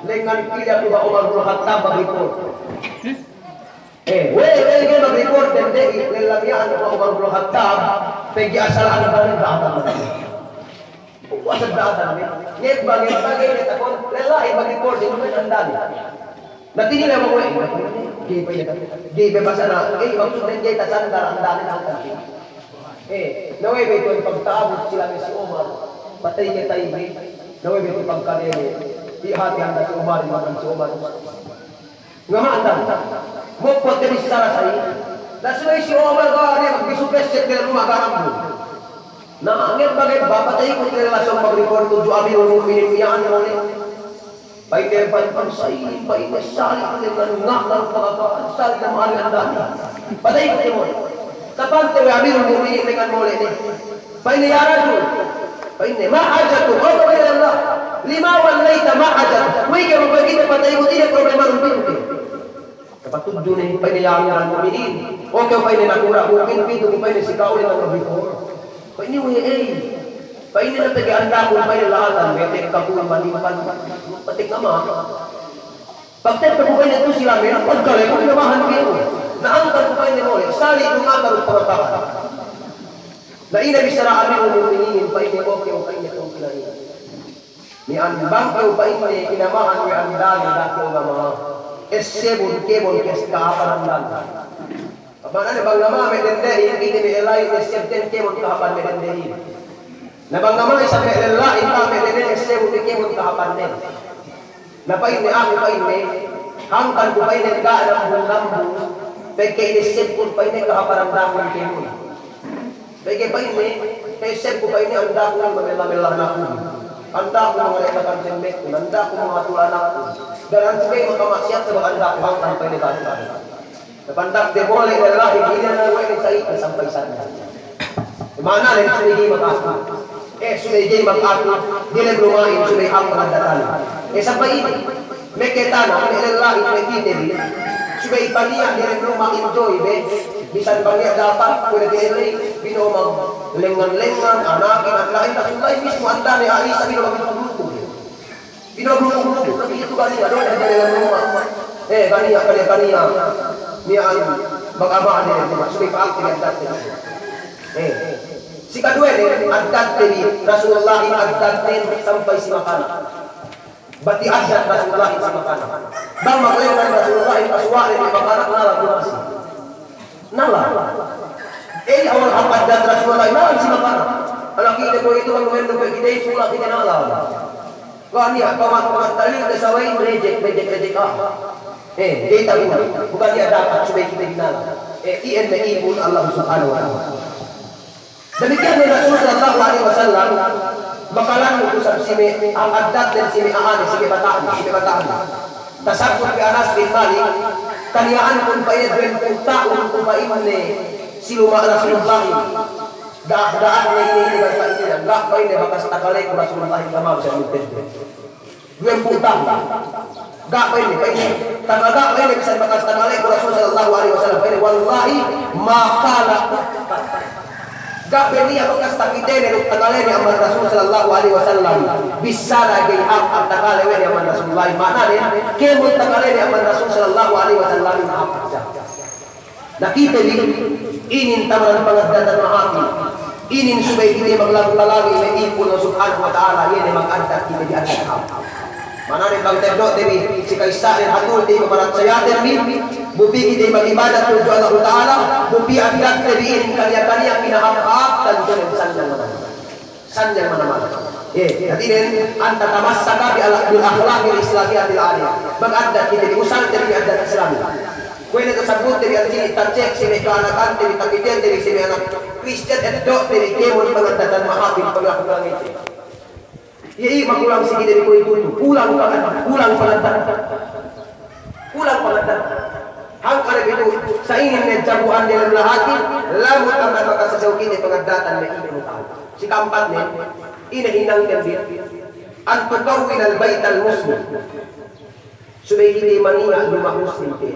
lengngan pila' tuba Umar bin Khattab magreport. Eh, we', we', we' magreport dende, lella miya'an tuba Umar bin Khattab, pegge' asal andanen da'atan. Kuwe' asal da'atan, ne. Ngedba', ngedba', ngedba', takon, lella, eh, magreport, ine andanen. Na tinila' we', ga'i pe, ga'i pe pasal, eh, maksudnen ga'i tasandal andanen, andanen. Eh, na we' be tuwan pagta'abut sila me' si Umar, patey ke tayi, na we' be tuwan pagkadene, pī hati anda si Umar, imanan si Umar. Ngama'an dahu'. Mopot te bissara sa'i. Na subey si Umar ga' ne magbisu pesset diyalem luma' ga' ne ambu. Na ngedba', ngedba', patey ku te langsung magreport tudju Amirul Mu'minin miya'an mole'. Pa'inne, pa'inne, pa'inne, sali' lengngan, nga'an pangaka'an, sali' lengngan mole'. Patey ku te mole'. Tapante we' Amirul Mu'minin lengngan mole' ne. Pa'inne, "Ya rajul," pa'inne, "ma hajatuk?" "O, pa'inne Allah, lima wallayta, ma hajatuk?" Kuwe' ke, kuwe' kite patey ku, ine problemanu pitu ke? Tapatudju ne, pa'inne, "Ya Amiral Mu'minin, o kew," pa'inne, "nakura', mungkin pitu ku," pa'inne, "si ka'u lengngan magreport." Pa'inne, "We' ey." Pa'inne, "Na pegge' andakun," pa'inne, "la'atan, me' tekka ku manimpal, patekka ma." Pagtekka ku pa'inne tu sila me', pagkale ku inamahan kew. Na angkan ku pa'inne mole', sali' tu ngata' du pangaka'an. Na ine bissara Amirul Mu'minin, pa'inne, "O kew," pa'inne, "kew kila'in. Miya'an bang kew," pa'inne, "inamahan we' andane, da'a kew ngama. Essebun kēmon ke kahāpan andane." Ma'anane bang ngama me' dendehin, ine me' lella, essebten kēmon kahāpan me' dendehin. Na bang ngama isab me' lella, ine me' dendehin, essebun kēmon kahāpannen. Na pa'inne, aku pa'inne, hangkan ku pa'inne ga' nambung-nambung, pegge' inessebkun pa'inne kahāpan andakun kēmon. Pegge' pa'inne, essebku pa'inne andakun mamella-mella anakun. Andakun mangalekkakan semmekkun, andakun mangatul anakun. Daran subey makamaksiyat sabab andakun hangkan pa'inne ga' nambung. Tapandakte mole' lellahin, ine ne we' ne sa'i, sampay sanda. Ma'anane subey ga'i magatu. Eh, subey ga'i magatu, diyalem luma'in subey hap pangaddatanin. Eh, sampay ine, me' ketana, me' lellahin, me' kite bi. Subey paniya' diyalem luma' enjoy be. Bisan paniya' dapat, kuwe' ne diyalem, bino'o maglengngan-lengngan, anakin, at la'in, Rasulullah mismu andane Aisha bino'o magluku-luku. Ino guru-guru, tapi itu kaniya, do'o ne diyalem luma'. Eh, kaniya, kaniya, kaniya. Miya'an, magama ne, subey pa'inte bi addatte. Eh, si kaduwenen, addatte bi Rasulullahin, addatten sampay si makana. Bati' addat Rasulullahin si makana. Bang maglengngan Rasulullahin, kasuwa'nen bi makana, nala' du masi. Nala'. Eh, awal hap addat Rasulullah, nala' si makana. Ala kite kuwe'itu kan, kuwe'itu kuwe' kite, pula' kite nala'. Ga' niya', pamat-pamat talil ke sawa'in, reject, reject, reject, ah. Eh, ga'i taguwa'. Bukan niya' dapat subey kite bi nala'. Eh, iyan ne ipun Allah Subhanahu wa Ta'ala. Damikkiyan ne Rasul sallallahu alaihi wasallam, makalandu' du isab si me' addat dan si me' a'ane, si me' bata'an, si me' bata'an. Tasabbut we' Anas bin Malik, kaniya'ankun pa'inne duwempū' ta'un ku pa'inne si luma' Rasulullah. Da'a, da'a ne ine, ine, basta ine, ga' pa'inne bakas takaleku Rasulullah kama bisa mintedde. Duwempū' ta'un. Ga' pa'inne, pa'inne. Taga ga' pa'inne bisan bakas takaleku Rasul sallallahu alaihi wasallam. Pa'inne, "Wallahi, ma qala uffin." Ga' pe niya' bakas takitene duk takalene amban Rasul sallallahu alaihi wasallam. Bissara ga'i hāp takale we' ne amban Rasulullah. Ma'ananen, kēmon takalene amban Rasul sallallahu alaihi wasallam hāp hadja. Na kite bi, inin tamanan pangaddatan mahāpin. Inin subey kite maglabi-labi me' ipun Allah Subhanahu wa Ta'ala, iye ne magaddat kite bi addat hāp. Ma'ananen bang teddo'te bi, si ka'issa'nen hatulte bi, pamaratsayate bi, bu pī kite bi magibadat tudju Allahu Ta'ala, bu pī addatte bi inin kaniya-kaniya pinahāp-hāp, tantu ne sanjang manamal. Sanjang manamal. Iye, hātinen, an tatamassaka bi ala-, bil akhlaqil islamiyatil aliyah. Magaddat kite bi, usalte bi addat Islami. Kuwe' ne tasabbutte bi, hātinen tacek si me' ka'anakante bi, takitete bi si me' anak Kristiyan, eddo'te bi kēmon pangaddatan mahāpin, paglaku-laku ite. Iye, iye, makulang si kite bi kuwe'itu, kulang pangaddat, kulang pangaddat. Kulang pangaddat. Hangkan ne pitu, sa' inin ne jabu'an diyalem lahatin, lamud amban makasasew kite pangaddatan me' ipun Allah. Si ka'ampatnen, ine hinangten bi, an tukawwinal baytal muslim. Subey kite maniya' luma' Muslim te.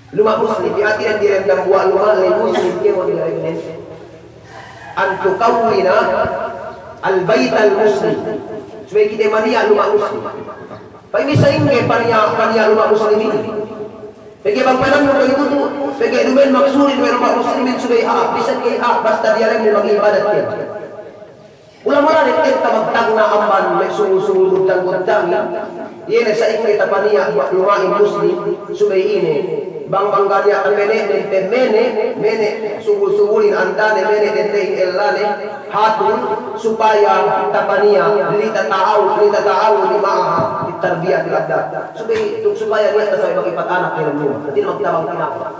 Luma' Muslim, hātinen diyalem dambuwa' luma' ley Muslim kēmon diyalem ne. An tukawwinal baytal muslim. Subey kite maniya' luma' Muslim. Pa'in bi sa'ingge paniya', paniya' luma' Muslimin. Pegge' bang pa'inannu kuwe'itu tu, pegge' duma'in maksudin we' luma' Muslimin subey hāp, bisan ga'i hāp, basta diyalemne magibadat kite. Mula-mulanen kite magtagna' amban me' subul-subul guddang-guddangin, iye ne sa'ingge tapaniya' luma'in Muslim, subey ine, bang, bang ga' niya' tamene'nen pe mene', mene' subul-subulin andane, mene' dendehin ellane, hatul, supaya tapaniya', litata'aw-, litata'awuni ma'aha fit tarbiyatil abna'. Subey, supaya niya' tasabey magipatanak diyalem luma'. Hātinen magtabang kinabang.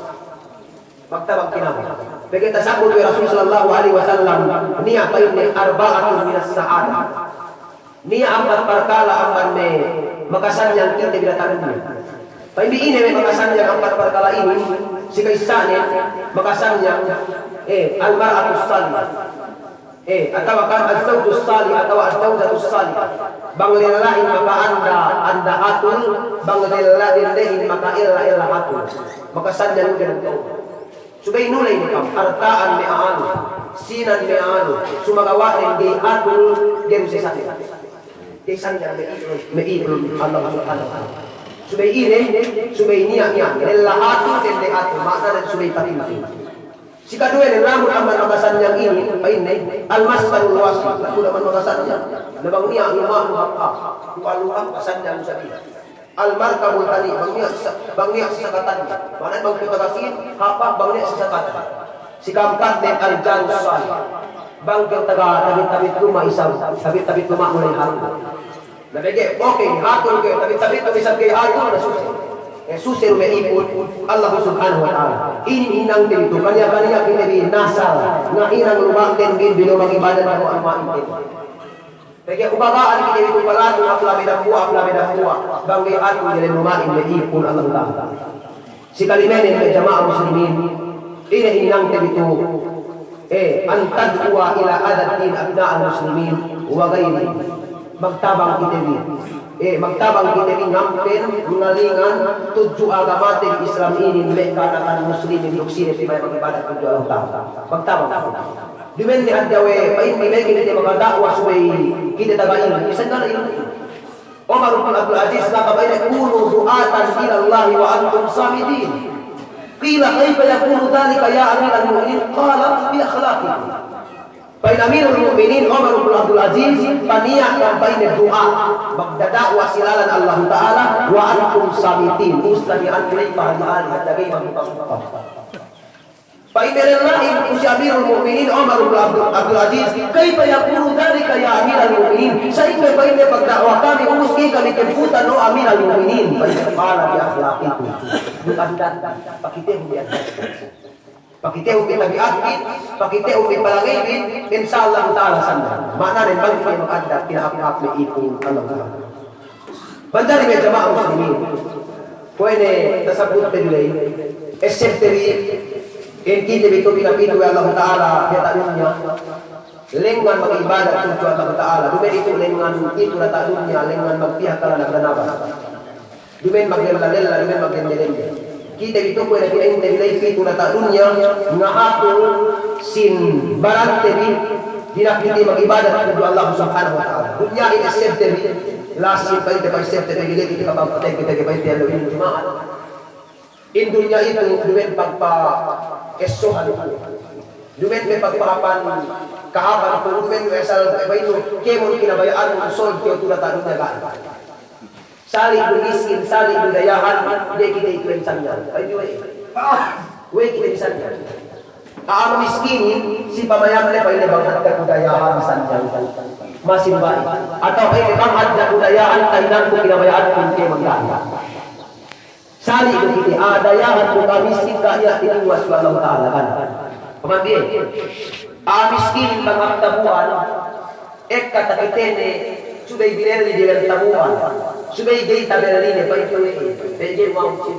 Magtabang kinabang. Pegge' tasabbut we' Rasul sallallahu alaihi wasallam, niya' pa'inne arba'atun minas sa'adah. Niya' ampat parkala' amban me' makasanjang kite bi diyata' dunya. Pa'in bi ine me' makasanjang ampat parkala' inin, si ka'issa'nen makasanjang, eh, al mar'atus salihah. Eh, atawa kan az-zawjus salih, atawa az-zawjatus salihah. Bang lellahin maka'anda, anda hatul, bang lella-, dendehin maka'ella, ella hatul. Makasanjang kite bi. Subey nuley ne kam, arta'an me' a'a lu, sīnan me' a'a lu, sumagawa' ne ga'i hatul, ga'i du sesate. Ga'i sanjang me' ipun, me' ipun Allah Subhanahu wa Ta'ala. Subey ine, subey niya', niya', lella hatul, dende hatul, ma'ananen subey patinting. Si kaduwenen, lamud amban makasanjang inin, pa'inne, al-maskanul wasi', lamud amban makasanjang. Na bang niya' luma' lu hap-hap, kuwe' lu hap, makasanjang lu sabihan. Al-markabul hani', bang niya' sa-, bang niya' sasakatan. Ma'ananen bang kew taga sīn, hap-hap bang niya' sasakatan. Si ka'ampatnen al-jarus salih. Bang kew taga tabit-tabit luma' isab, tabit-tabit luma'nu ley hatul. Na pegge', oke, hatul kew, tabit-tabitnu isab ga'i hatul, na suse. Eh, suse du me' ipun Allah Subhanahu wa Ta'ala. Inin hinangte bi tu, kaniya-kaniya kite bi nasal, ngahinang luma'ten bi, bi du magibadat kite bi. Pegge' ubaga'an kite bi tu palatu, hap labi dambuwa', hap labi dambuwa', bang ga'i hatul diyalem luma'in me' ipun Allah Ta'ala. Si kalimenen me' jama'a muslimin, ine hinangte bi tu, eh, an tad'uwa ila adad din abna'al muslimin wa ghayrihim. Magtabang kite bi. Eh, magtabang kite bi ngampen ngalingan tudju agamaten Islam inin me' ka'anakan muslimin duk sine pe ma'in magibadat tudju Allah Ta'ala. Magtabang kite bi. Duma'in ne hadja we' pa'in bi me' kite makada'wa subey kite taga ilmu'. Bisan ga' niya' ilmu'. Umar bin Abdul Aziz, maka pa'inne, "Kunu du'atan ilallahi wa antum samitin." Qila, "Kayfa yakunu dhalika ya amiral mu'minin?" Qala, "Bi akhlaqikum." Pa'in Amirul Mu'minin Umar bin Abdul Aziz, paniya' kam pa'inne du'a, magdada'wa si lalan Allahu Ta'ala, wa antum samitin, ubus taniya' kayfa hali-hali, hadja ga'i magmukha-mukha. Pa'inne lellahin ku si Amirul Mu'minin Umar bin Abdul, Abdul Aziz, "Kayfa yakunu dhalika ya Amiral Mu'minin?" Sa'ingge pa'inne pagda'wa kami, ubus ga'i kami kemputan, o Amiral Mu'minin? Pa'inne, "Qala bi akhlaqikum." Bi addat, pakitehun bi addat. Pakitehun bi tabi'at bi, pakitehun bi palangey bi, insya Allah ta'ala sandal. Ma'ananen bang kite bi addat, pinahāp-hāp me' ipun Allah Ta'ala. Manjari me' jama'a muslimin. Kuwe' ne tasabbutte bi ley. Essebte bi, in kite bi tu pinapitu we' Allahu Ta'ala diyata' dunya. Lengngan magibadat tudju Allahu Ta'ala. Duma'in itu lengngan itu diyata' dunya, lengngan magpihak kala nagdanaban. Duma'in maglella-lella, duma'in magdende-dende. Kite bi tu kuwe' ne pina'inte bi la'i pitu diyata' dunya, ngahatul sin barante bi, dina'ak kite mag'ibadat tudju Allah Subhanahu wa Ta'ala. Dunya inin essebte bi, la'i sin pa'inte, pa'in essebte bi, la'i kite kapagpatey kite bi pa'inte ellew inin Juma'at. In dunya itu duma'in pagpa'essohan. Duma'in me' pagpahāpan, kahāpan, duma'in me' asal, pa'innu, kēmon kinabaya'annu, sold kew tu diyata' dunya ga'. Sali' du miskin, sali' du dayahan, ga'i kite itu'en sanyang. Pa'in du we'. We' kite bi sanyang. A'a miskinin, si pamayamne pa'inne bang hadja ku dayahan sanyang. Masi ba'i. Atawa pa'inne bang hadja ku dayahan, tahinangku kinabaya'anku kēmon ga'i. Sali' du kite, a'a dayahan duk a'a miskin, ga' niya' tininguwas we' Allahu Ta'ala, kan? Pamandi? A'a miskinin bang hap tabu'an, ekka takitene, subey binelli, binelli tabu'an. Subey ga'i tabelline, pa'inte we', pegge' ma'usin.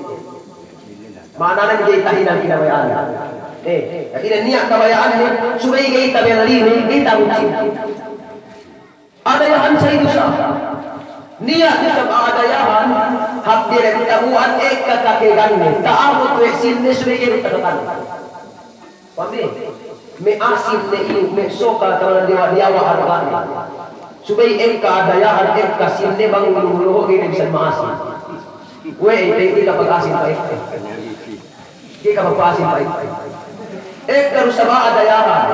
Ma'anane ga'i tahinang kinabaya'anne. Eh, jadi niya' kabaya'anne, subey ga'i tabelline, ga'i ta'usin. A'a dayahan sa idusa. Niya' du isab a'a dayahan, hap diyalem tabu'an ekka kakeganne, ta'abut we' sinne subey ga'i du takeganne. Pamandi? Me' asin ne iyu', me' sokal taman diyawa'-diyawa' hargane. Subey ekka a'a dayahan, ekka sinne bang luhu-luhu ga'i ne bisan ma'asin. We', pegge' kapag-asin pa'inte. Ga'i kapagpa'asin pa'inte. Ekka du isab a'a dayahan.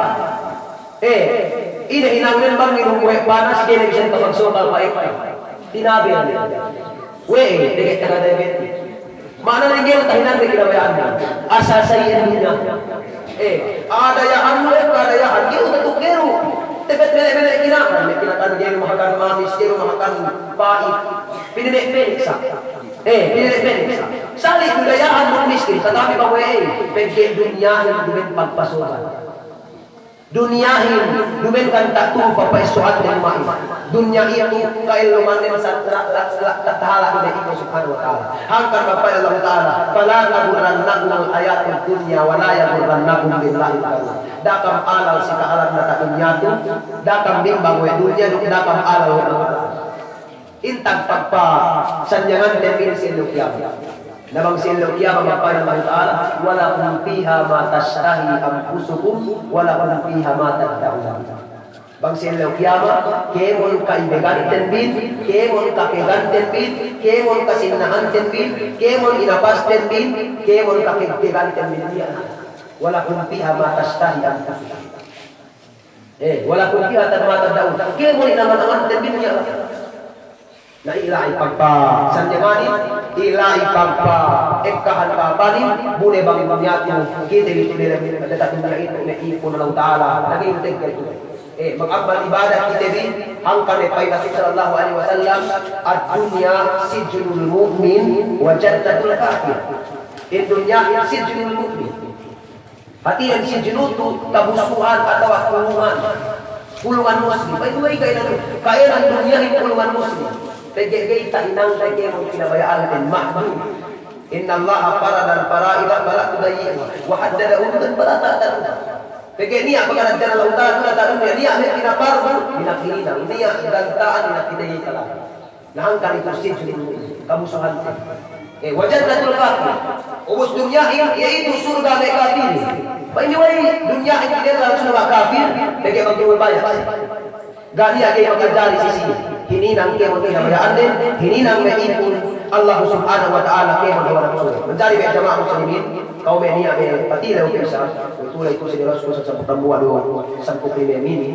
Eh, ine hinangnen bang nginum kuwe' panas, ga'i ne bisan kapagsokal pa'inte. Tinabel ne. We', pegge' taga diabetes. Ma'anane ga'i tahinang ne kinabaya'anne. Asal sa iyan dunya. Eh, a'a dayahan, a'a dayahan, ga'i du tatukkeru. Tepet mene'-mene' kinakan, me' kinakan ga'i du mahakan mamis, ga'i du mahakan pa'it. Pinene'-pene' sa. Eh, pinene'-pene' sa. Sali' du dayahan duk miskin, tatapi bang we' ey, pegge' dunyahin duma'in pagpasogan. Dunyahin duma'in kan ta'u papa'esso'ante duma'in. Dunya itu ka'ellumannen sa la, la, la, tahala' du we' Allahu Subhanahu wa Ta'ala. Hangkan magpa'in Allahu Ta'ala, "Fala taghurrannakumul hayatud dunya wa la yaghurrannakum billahil gharur." Da'a kam alal si ka'alan diyata' dunya tu, da'a kam bimbang we' dunya duk da'a kam alal we' Allahu Ta'ala. Intag pagpasanyanganten bi si ellew kiyamat. Na bang si ellew kiyamat, magpa'in Allahu Ta'ala, "Wa lakum fiha ma tashtahi anfusukum, wa lakum fiha ma tad'un." Bang si ellew kiyamat, kēmon ka'ibeganten bin, kēmon kakeganten bin, kēmon kasinnahanten bin, kēmon inapasten bin, kēmon kakeganten bin, niya'. "Wa lakum fiha ma tashtahi anfusukum." Eh, "Wa lakum fiha ma tad'un." Kēmon inangan-anganten bin niya'. Na ila'i pagpasanyanganin, ila'i pagpa'ekkahan pa'apanin, bu ne bang dunya tu, kite bi tu diyalem diyata' dunya itu, me' ipun Allahu Ta'ala, lagi' teggel tu. Eh, mag'amal ibadat kite bi, hangkan ne pa'in Rasul sallallahu alaihi wasallam, "Ad-dunya sijnul mu'min wa jannatul kafir." In dunya in sijnul mu'min. Hātinen sijnu tu kabusuhan atawa kulungan. Kulungan muslim. Pa'in duwe ka'ēnan, ka'ēnan dunyahin kulungan muslim. Pegge' ga'i tahinang, pegge' kēmon kinabaya'anten, mahdud. Innallaha faradal fara'ida fala tudayyi'uha. Wa haddada hududan fala ta'taduha. Pegge' niya' pakaradja'an Allahu Ta'ala, Allahu Ta'ala, niya', niya' me' pinapardu, dina'ak hininang, niya' ganta'an, dina'ak kite kahinang. Na hangkan itu sijnu, kabusuhan. Eh, wa jannatul kafir. Ubus dunyahin, iye itu surga' me' kafir. Pa'in duwe, dunyahin dina'ak surga' kafir, pegge' magdumul baya'. Ga' niya' ga'i makajari si siye. Hininang kēmon kinabaya'anne, hininang me' ipun Allah Subhanahu wa Ta'ala kēmon hawal surga'. Manjari me' jama'a muslimin, ka'u me' niya' me' patilew kessa, tulay ku si dilos ku sa' sampū' dambuwa' du, sampū' lime mini.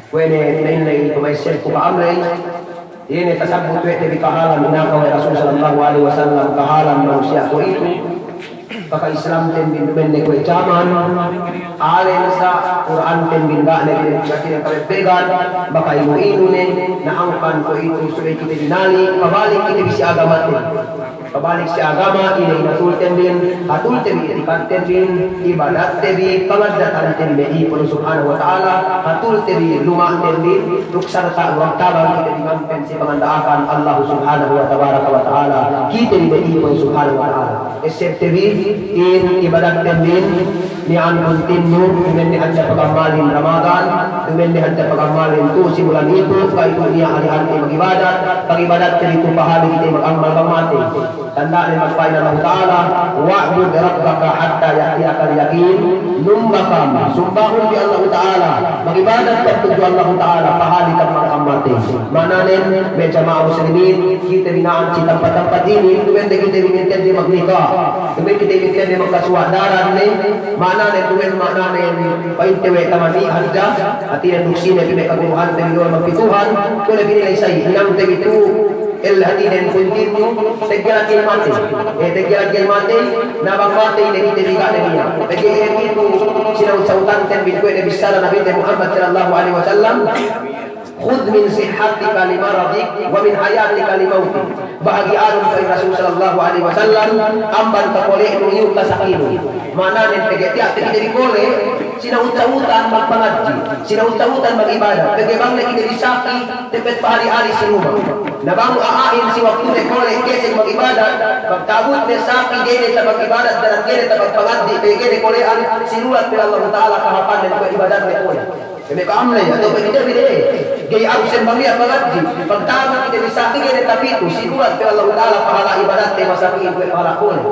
Kuwe' ne, ne, ne, pamaisen ku ka'am ley. Ine tasabut we' te bi kahalan inaka we' Rasul sallallahu alaihi wasallam, kahalan manusiya' kuwe'itu. Paka-Islamten bi duma'in ne kuwe' jaman. Alen sa Kur'anten bi ga' ne bi, sakin kabebbegan, baka inu-inu ne, na hangkan kuwe'itu subey kite bi nali', pabalik kite bi si agamaten. Pabalik si agama, ine inatulten bin, hatulte bi itikadten bin, ibadatte bi, pangaddatanten bi me' ipun Subhanahu wa Ta'ala, hatulte bi luma'ten bin, duk sarta' luwag tabang kite bi ngampen si panganda'akan Allah Subhanahu wa Tabaraka wa Ta'ala, kite bi me' ipun Subhanahu wa Ta'ala. Essebte bi, in ibadatten bi, miya'an kuntinyu, duma'in ne hadja pagammalin Ramadan, duma'in ne hadja pagammalin tu'u si bulan itu, ka'itu niya' alihante mag'ibadat, pag'ibadatte bi tu'u pahali kite mag'ammal bang matey. Tanda'nen magpa'in Allahu Ta'ala, "Wa'bud rabbaka hatta ya'tiyakal yaqin." Numba kam, sumbahun bi Allahu Ta'ala, mag'ibadat kam tudju Allahu Ta'ala, pahali kam mag'ammal matey. Ma'ananen, me' jama'a muslimin, kite bi na'an si tampat-tampat inin, duma'in ne kite bi mintedde magnika, duma'in kite bi mintedde magkasuwa' daran ne, ma'ananen, duma'in ma'ananen, pa'inte we' tamani hadja, hātinen duk sine bi me' kaguruhante bi duwe magpituhan, kuwe' ne bi nila isab, hinangte bi tu'u, el hātinen kuntinyu, tegge lagi matey, eh, tegge lagi matey, na bang matey ne kite bi ga' ne niya', tegge iye bi tu'u, sina'ut-sa'utanten bi kuwe' ne bissara Nabite Muhammad sallallahu alaihi wasallam, "Khudh min sihhatika li maradik, wa min hayatika li mautik." Bahagi'anun, pa'in Rasul sallallahu alaihi wasallam, amban kakole'nu iyu' kasakinun. Ma'ananen pegge' tiya' pe kite bi kole', sina'ut-sa'utan magpangadji', sina'ut-sa'utan mag'ibadat. Pegge' bang ne kite bi saki, tepet pahali-hali si luma'. Na bang a'ahin si waktune kole' keseg mag'ibadat, pagta'abut ne saki ga'i ne tapag'ibadat, daran ga'i ne tapagpangadji', pegge' ga'i ne kole'an, sinulat we' Allahu Ta'ala kahāpannen we' ibadatne kole'. Kene ka'am ley, atawa pegge' bi de, ga'i absen bang niya' pangadji', pagta'abut kite bi saki ga'i ne tapitu, sinulat we' Allahu Ta'ala pahala' ibadatte masa pī we' pahala' kole'.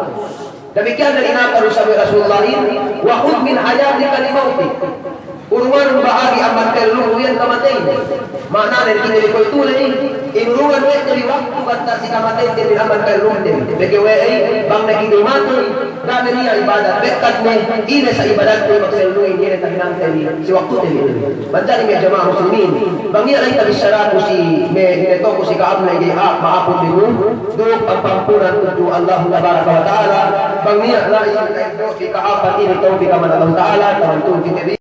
Damikkiyan ne inakal du isab we' Rasulullahin, "Wa khudh min hayatika li mautik." Urunganun bahagi' amban tellumu iyan kamateyne. Ma'ananen kite bi kuwe'itu ley, inurungan we' te bi waktu ganta' si kamateyte bi amban tellumte bi. Pegge' we'ey, bang ne kite bi matey, ga' ne niya' ibadat, bekkadne, ine sa' ibadatne magselluhin, ine tahinangte bi, si waktute bi. Manjari me' jama'a muslimin, bang niya' la'i tabissaraku si me' ine toku si ka'am ley ga'i hāp, ma'apun bi du, duk pagpa'ampunan tudju Allahu tabaraka wa ta'ala, bang niya' la'i ta'eddo' bi kahāpan inin tawpik amban Allahu ta'ala, taman tu'u kite bi.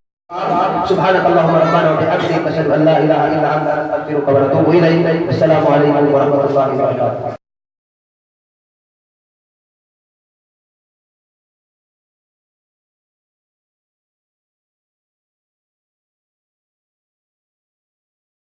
Subhanakallahumma rabbana wa bihamdik, nashhadu an la ilaha illa anta, nastaghfiruka wa natubu ilaik. Assalamu alaikum warahmatullahi wabarakatuh.